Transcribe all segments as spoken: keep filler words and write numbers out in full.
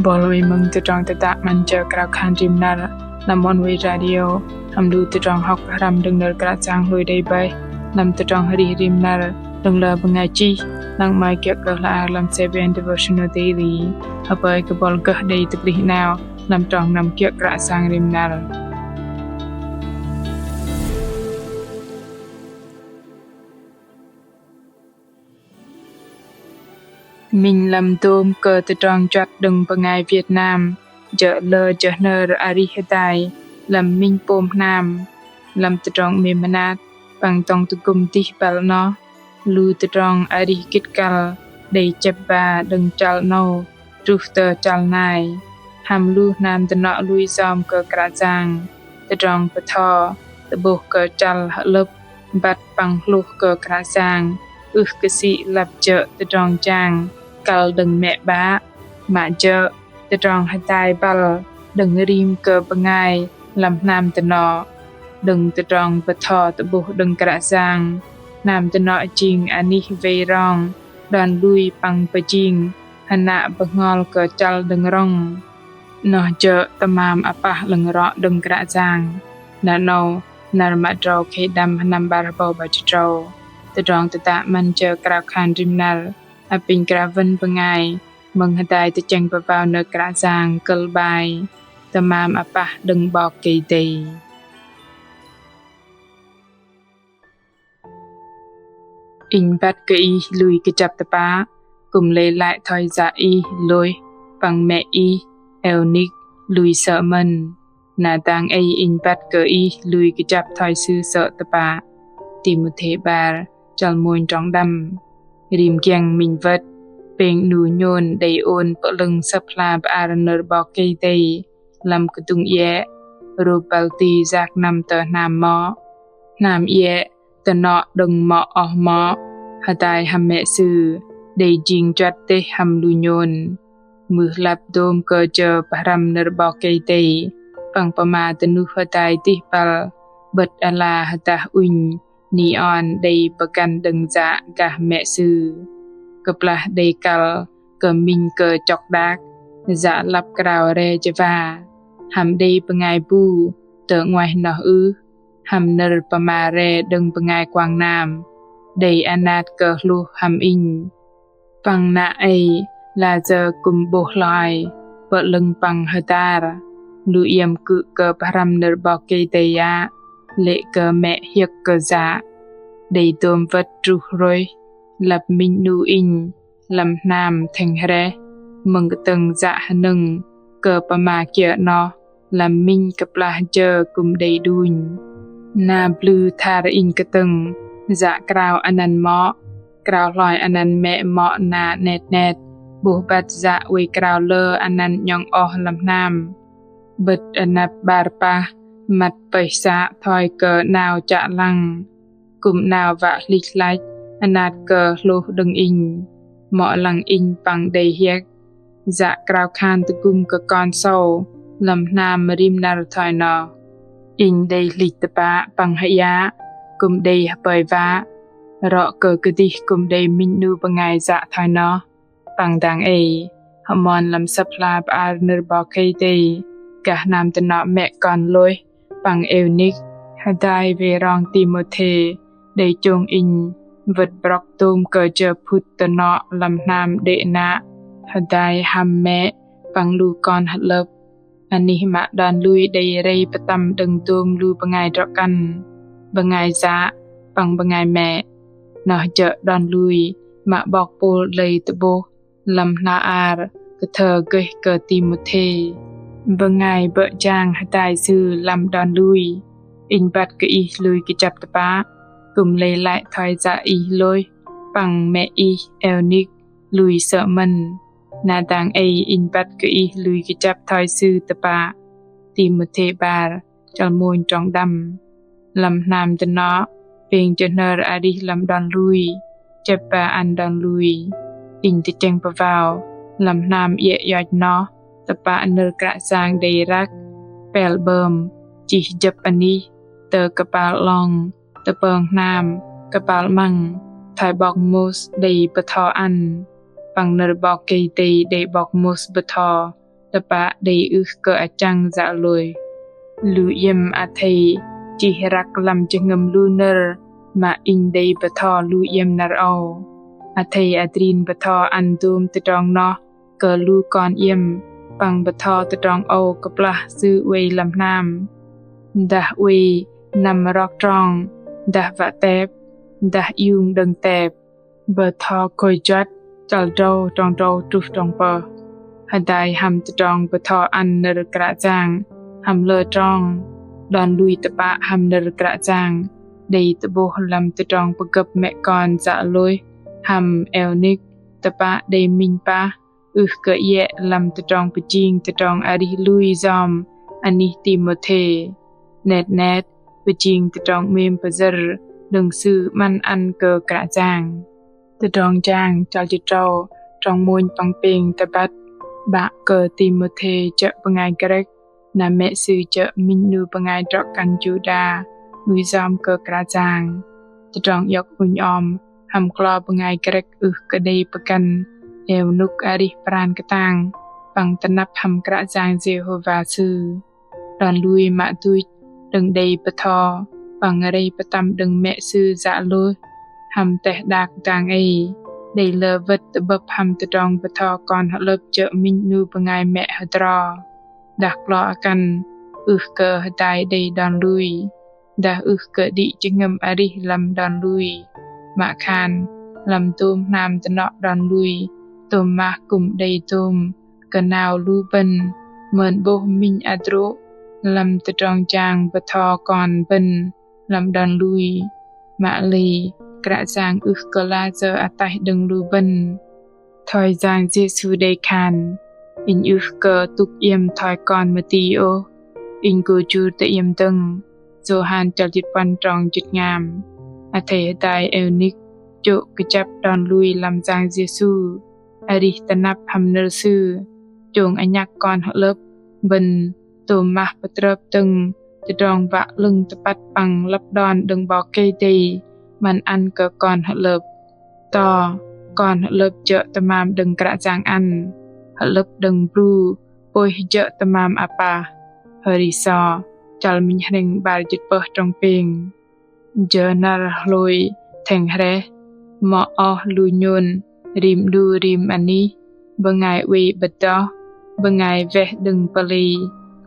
Bol wei mơ̆ng tơdrong tơdă 'Măn jơ krao khan rim năr lăm Oneway Radio, hăm lu tơdrong hŏk pơhrăm đơ̆ng nơ̆r Kră Yang hlôi đei bơih lăm tơdrong arih rim năr đơ̆ng lơ bơngai chih, lăng 'mơ̆i kiơ̆ kơ hla ar lăm Seven Devotional Daily. Hơpơi kơ bol gơh đei tơplih 'nao lăm trong năm kiơ̆ Kră Yang rim năr. Minh lăm dôm kơ tơdrong juăt đơ̆ng bơngai Việt Nam jơ̆ lơ jơ hnơr arih hơdai lăm minh pôm hnam. Lăm tơdrong 'mêm mơnat păng dŏng tơgŭm dih băl 'noh, lu tơdrong arih gĭt kăl đei chĕp ba đơ̆ng chăl 'nâu truh tơ chăl nai. Hăm lu hnam dơnŏ lui yom kơ Kră Yang, tơdrong bơtho tơ'bôh kơ chăl hơ'lơ̆p băt păng hlôh kơ Kră Yang ưh kơ sĭ lăp jơ̆ tơdrong jang kăl đơ̆ng mĕ 'bă, mă jơ̆ tơdrong hơdai băl đơ̆ng rim kơ bơngai lăm hnam dơnŏ. Đơ̆ng tơdrong bơtho tơ'bôh đơ̆ng Kră Yang, hnam dơnŏ jing anih wei rong đon lui păng pơjing hơnă bơhngol kơ chăl đơ̆ng rŏng. 'Noh jơ̆ tơmam apah 'lơ̆ng rŏ đơ̆ng Kră Yang. Na 'nâu, năr mă drâu khei đăm sơnăm 'bar hơbâu 'bar jĭt tơdrâu. Tơdrong tơdă 'Măn jơ krao khan rim năr apinh krao wơ̆n bơngai mơ̆ng hơdai tơchĕng pơwao nơ̆r Kră Yang kơ̆l 'bai: Tơmam apah đơ̆ng 'Bok Kei-Dei. Inh băt kơ ih lui kơjăp tơpă, kư̆m lei lăi thoi yă ih Lôih păng mĕ ih Êunik lui sơ̆ mơ̆n. Na dang ei inh băt kơ ih lui kơjăp thoi sư sơ̆ tơpă. Timôthê 'bar, chăl mônh trong đăm. Rim giĕng minh wơ̆t, pêng 'nu nhôn đei ôn pơ'lơ̆ng Sơ̆p hla bơar nơ̆r 'Bok Kei-Dei lăm kơdŭng iĕ, rôp băl ti yak năm tơ hnam mŏ. Hnam iĕ tơnŏ đơ̆ng mŏ oh mŏ, hơdai hăm mĕ sư đei jing juăt dêh hăm lu nhôn. Mưh lăp dôm kơ jơ pơhrăm nơ̆r 'Bok Kei-Dei păng pơma dơnuh hơdai dih băl 'bơ̆t ala hơdah ŭnh ni on đei pơgăn đơ̆ng yă gah mĕ sư. Kơplah đei kăl kơ minh kơ chŏk đak, yă lăp krao re jơwa. Hăm đei bơngai bu tơ 'nguaih noh ưh? Hăm nơ̆r pơma re đơ̆ng bơngai kuang nam đei anat kơ hlôh hăm inh. Păng na ei, layơ kư̆m 'bôh hloi, pơ'lơ̆ng păng hơdar, lu iĕm kư̆ kơ pơhrăm nơ̆r 'Bok Kei-Dei yă, lê̆ kơ mĕ hiơ̆k kơ yă. Đei dôm wơ̆t truh rôih, lăp minh 'nu inh lăm hnam thĕng hrĕh, mơ̆ng kơtơ̆ng yă hơnơ̆ng kơ pơma kiơ 'noh, lăm minh kơplah jơ kư̆m đei đunh. Na blư thar inh kơtơ̆ng, yă krao anăn mŏ, krao hloi anăn mĕ mŏ na 'net 'net, 'bôh băt yă oei krao lơ anăn 'nhŏng oh lăm hnam. 'Bơ̆t anăp 'bar pah, măt pơih să thoi kơ 'nao chă lăng. Kư̆m 'nao wă hlĭch hlăch, anat kơ hlôh đơ̆ng inh, mŏ lăng inh păng đei hiĕk. Yă krao khan tơgŭm kơ kon sâu lăm hnam rim năr thoi noh. Inh đei hlĭch tơpă păng hơyă, kư̆m đei hơpơi wă, rŏ kơ kơdih kư̆m đei minh 'nu bơngai yă thoi noh. Păng dang ei, hơmon lăm Sơ̆p hla bơar nơ̆r 'Bok Kei-Dei gah hnam dơnŏ mĕ kon Lôih păng Êunik, hơdai wei rong Timôthê đei chông inh wơ̆t brŏk tôm kơ jơ phŭt tơnŏ lăm hnam đê̆ nă, hơdai hăm mĕ păng lu kon hơlơ̆p. Anih mă đon lui đei rei pơtăm đơ̆ng dôm lu bơngai drŏ-kăn, bơngai yă păng bơngai mĕ. Noh jơ̆ đon lui mă 'bok Pôl đei tơ'bôh lăm hla ar kơthơ gơih kơ Timôthê. Bơngai bơ̆ jang hơdai sư lăm đon lui. Inh băt kơ ih lui kơjăp tơpă, kư̆m lei lăi thoi yă ih Lôih păng mĕ ih Êunik lui sơ̆ mơ̆n. Na dang ei inh băt kơ ih lui kơjăp thoi sư tơpă. Timôthê 'bar, chăl mônh trong đăm. Lăm hnam dơnŏ, pêng jơ hnơr arih lăm đon lui, chĕp ba ăn đon lui. Inh tơchĕng pơwao lăm hnam iĕ ioch noh, tơpă nơ̆r Kră Yang đei răk, pel 'bơm, chih jơ̆p anih, tơ kơpal 'long, tơpơng hnam, kơpal 'măng, thoi 'bok Môis đei bơtho ăn. Păng nơ̆r 'Bok Kei-Dei đei 'bok Môis bơtho tơpă đei ưh kơ achăng yă lôih. Lu iĕm athei chih răk lăm jơhngơ̆m lu nơ̆r mă inh đei bơtho lu iĕm năr âu. Athei adrin bơtho ăn dôm tơdrong noh kơ lu kon iĕm, păng bơtho tơdrong âu kơplah sư oei lăm hnam. Dah oei năm rok trong, dah wă tep, dah iung đơ̆ng tep. Bơtho khôi juăt, chăl drâu, trong drâu truh trong pơh. Hơdai hăm tơdrong bơtho ăn nơ̆r Kră Yang hăm lơ trong, đon lui tơpă hăm nơ̆r Kră Yang đei tơ'bôh lăm tơdrong pơgơ̆p mĕ kon yă lôih hăm Eunik tơpă đei minh pah ưh kơ iĕ lăm tơdrong pơjing tơdrong arih lui yom anih Timôthê. Net net, pơjing tơdrong 'mêm pơyơ̆r đơ̆ng sư 'măn ăn kơ Kră Yang. Tơdrong Jang chăl jĭt drâu trong mônh păng pêng tơbăt 'Bă kơ Timôthê jơ̆ bơngai Grĕk, na mĕ sư jơ̆ minh 'nu bơngai drŏ-kăn Juđa lui yom kơ Kră Yang. Tơdrong iŏk ŭnh om hăm klo bơngai Grĕk ưh kơ đei pơgăn Eunik arih pran kơtang păng tơnăp hăm Kră Yang Jêhôva sư. Đon lui mă duch đơ̆ng đei bơtho păng rei pơtăm đơ̆ng mĕ sư yă lôih hăm teh đak dang ei, đei lơ wơ̆t tơ'bơ̆p hăm tơdrong bơtho kon hơ'lơ̆p jơ̆ minh 'nu bơngai mĕ hơdro. Dah klo akăn ưh kơ hơdai đei đon lui, dah ưh kơ đĭ jơhngơ̆m arih lăm đon lui. Mă khan lăm dôm hnam dơnŏ đon lui tôm mah kư̆m đei dôm kơnao lu bơ̆n mơn 'bôh minh hơdrô̆ lăm tơdrong jang bơtho kon bơ̆n lăm đon lui. Mă lei Kră Yang ưh kơ lăi jơ ataih đơ̆ng lu bơ̆n. Thoi Yang Yêsu đei khan: Inh ưh kơ tŭk iĕm thoi kon mơti ôh, inh gô jur tơ iĕm dơ̆ng. Yôhan chăl jĭt puăn trong jĭt tơhngam. Athei hơdai Eunik chô̆ kơjăp đon lui lăm Yang Yêsu, arih tơnăp hăm nơ̆r Sư, chông anhăk kon hơ'lơ̆p bơ̆n tôm mah pơtrơp dơ̆ng tơdrong wă 'lơ̆ng tơpăt păng lăp đon đơ̆ng 'Bok Kei-Dei 'măn ăn kơ kon hơ'lơ̆p. To, kon hơ'lơ̆p jơ̆ tơmam đơ̆ng Kră Yang ăn, hơ'lơ̆p đơ̆ng bru pôih jơ̆ tơmam apah. Hơri So chăl minh hrĕng 'bar jĭt pơh trong pêng. Jơ năr hlôi thĕng hrĕh, mŏ oh lu nhôn rim 'nu rim anih, bơngai oei 'bơ̆t đoh, bơngai weh đơ̆ng pơlei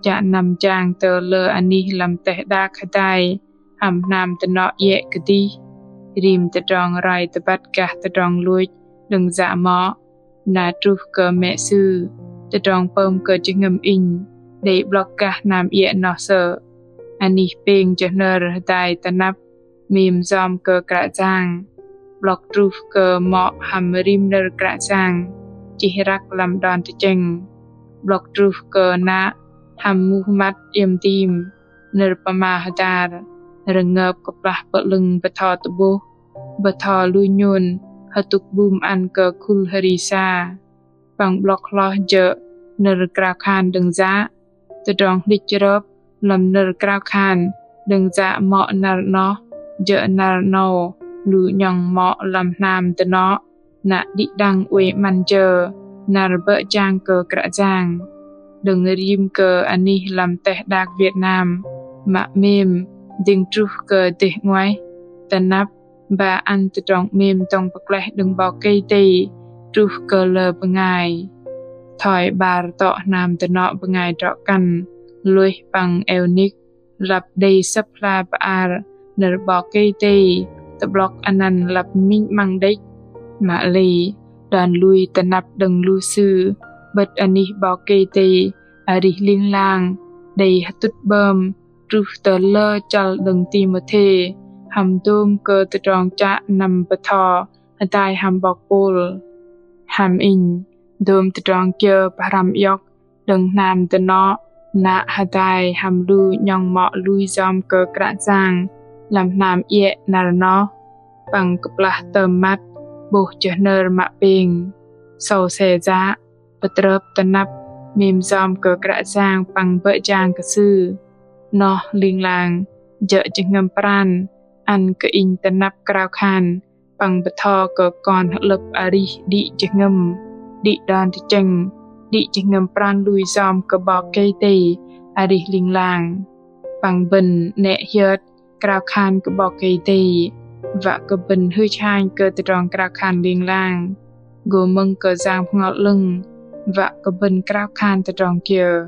chă năm jang tơ lơ anih lăm teh đak hơdai hăm hnam dơnŏ iĕ kơdih, rim tơdrong roi tơbăt gah tơdrong lôch đơ̆ng yă mŏ, na truh kơ mĕ sư, tơdrong pơm kơ jơhngơ̆m inh đei 'blŏk gah hnam iĕ noh sơ̆. Anih pêng jơ hnơr hơdai tơnăp 'mêm yom kơ Kră Yang, 'blŏk truh kơ mŏ hăm rim nơ̆r Kră Yang chih răk lăm đon tơchĕng, 'blŏk truh kơ nă hăm muh măt iĕm tim, nơ̆r pơma hơdar, rơngơp kơplah pơ'lơ̆ng bơtho tơ'bôh, bơtho lu nhôn hơtŭk bum ăn kơ khul hơri sa. Păng 'blŏk hloh jơ̆ nơ̆r krao khan đơ̆ng yă, tơdrong hlĭch rơp lăm nơ̆r krao khan đơ̆ng yă mŏ năr 'noh, jơ̆ năr 'nâu lu 'nhŏng mŏ lăm hnam dơnŏ, nă đĭ đăng oei 'măn jơ năr bơ̆ jang kơ Kră Yang. Đơ̆ng rim kơ anih lăm teh đak Việt Nam mă 'mêm dĭng truh kơ dêh 'nguaih, tơnăp ba ăn tơdrong 'mêm dŏng pơklaih đơ̆ng 'Bok Kei-Dei truh kơ lơ bơngai. Thoi 'bar tŏ hnam dơnŏ bơngai drŏ kăn Lôih păng Eunik lăp đei sơ̆p hla bơar nơ̆r 'Bok Kei-Dei tơ'blŏk anăn lăp minh 'măng đĕch. Mă lei đon lui tơnăp đơ̆ng lu sư 'bơ̆t anih 'Bok Kei-Dei arih ling lang đei hơtŭt 'bơm truh tơ lơ chăl đơ̆ng Timôthê hăm dôm kơ tơdrong chă năm bơtho hơdai hăm 'bok Pôl. Hăm inh, dôm tơdrong kiơ pơhrăm iŏk đơ̆ng hnam dơnŏ nă hơdai hăm lu 'nhŏng mŏ lui yom kơ Kră Yang lăm hnam iĕ năr noh, păng kơplah tơm măt 'bôh jơ hnơr mă pêng, sâu se yă, pơtrơp tơnăp 'mêm yom kơ Kră Yang păng bơ̆ jang kơ Sư. Noh ling lang jơ̆ jơhngơ̆m pran ăn kơ inh tơnăp krao khan păng bơtho kơ kon hơ'lơ̆p arih đĭ jơhngơ̆m, đĭ đon tơchĕng, đĭ jơhngơ̆m pran lui yom kơ 'Bok Kei-Dei arih ling lang. Păng bơ̆n 'nĕ hiơt krao khan kơ 'Bok Kei-Dei wă kơ bơ̆n hưch hanh kơ tơdrong krao khan ling lang, gô mơ̆ng kơ Yang Bơhngol 'Lơ̆ng wă kơ bơ̆n krao khan tơdrong kiơ.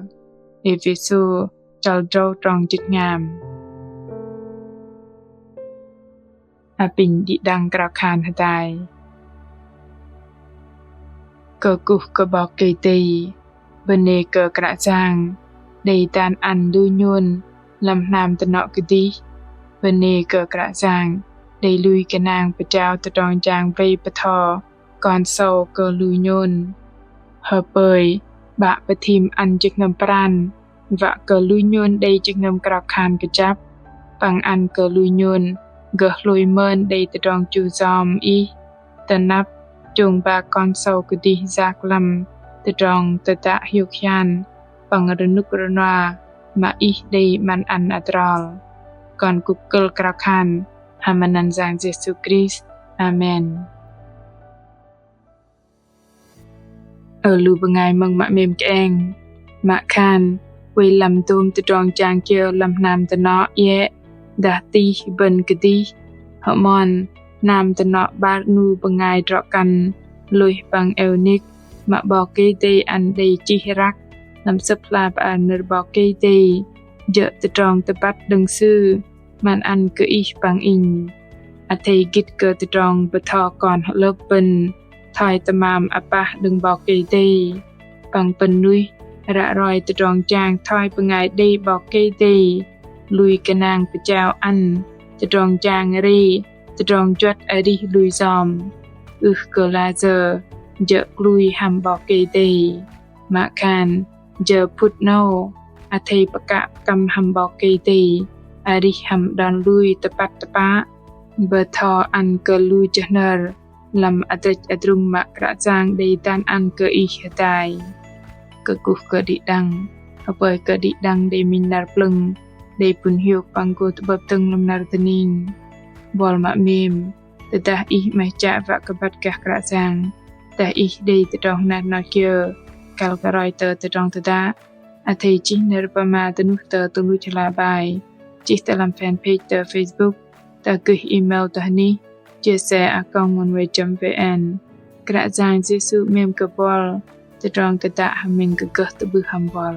Êphêsô chăl drâu trong jĭt hngam. Apinh đĭ đăng krao khan hơdai. Kơkuh kơ 'Bok Kei-Dei, bơnê kơ Kră Yang đei dan ăn lu nhôn lăm hnam tơnŏ kơdih. Bơnê kơ Kră Yang đei lui gơnang pơjao tơdrong jang wei bơtho kon sâu kơ lu nhôn. Hơpơi 'Bă pơthim ăn jơhngơ̆m pran wă kơ lu nhôn đei jơhngơ̆m krao khan kơjăp, păng ăn kơ lu nhôn gơh hlôi mơn đei tơdrong chu yom Ih, tơnăp chông ba kon sâu kơdih yak lăm tơdrong tơdă hiôk hian păng rơnŭk rơnua mă Ih đei 'măn ăn adrol. Kon kŭk kơ̆l krao khan hăm anăn Yang Yêsu Krist. Amen. Ơ lu bơngai mơ̆ng mă 'mêm kơeng, mă khan oei lăm dôm tơdrong jang kiơ lăm hnam tơnŏ iĕ dah tih bơ̆n kơdih, hơmon hnam tơnŏ 'bar 'nu bơngai drŏ kăn Lôih păng Êunik mă 'Bok Kei-Dei ăn đei chih răk lăm Sơ̆p hla bơar nơ̆r 'Bok Kei-Dei, jơ̆ tơdrong tơbăt đơ̆ng Sư 'măn ăn kơ ih păng inh. Athei gĭt kơ tơdrong bơtho kon hơlơ̆p bơ̆n thoi tơmam apah đơ̆ng 'Bok Kei-Dei, păng bơ̆n nuih ră roi tơdrong jang thoi bơngai đei 'Bok Kei-Dei lui gơnang pơjao ăn tơdrong jang rei tơdrong juăt arih lui yom. Ưh kơ lơ jơ̆ jơ̆ lui hăm 'Bok Kei-Dei, mă khan jơ phŭt 'nâu athei pơkă pơkăm hăm 'Bok Kei-Dei arih hăm đon lui tơpăt tơpă, bơtho ăn kơ lu jơhnơr lăm adrĕch adrung mă Kră Yang đei dan ăn kơ ih hơdai. Kơkuh kơ đĭ đăng, hơpơi kơ đĭ đăng đei minh năr plơ̆ng đei pŭn hiôk păng gô tơ'bơ̆p dơ̆ng lăm năr dơning. Buăl mă 'mêm, tơdah ih 'maih chă wă kơ băt gah Kră Yang, dah ih đei tơdrong hơnat hơnot kiơ kăl kơ roi tơ tơdrong tơdă, athei chih nơ̆r pơma dơnuh tơ tơluch hla bơar, chih tơ lăm fanpage tơ Facebook, dah gơih email tơ hơnih jsa a còng oneway chấm vn. Kră Yang Yêsu 'mêm kơ buăl. Tơdrong tơdă hơmĕng kơ gơh tơ'bưh hăm buăl.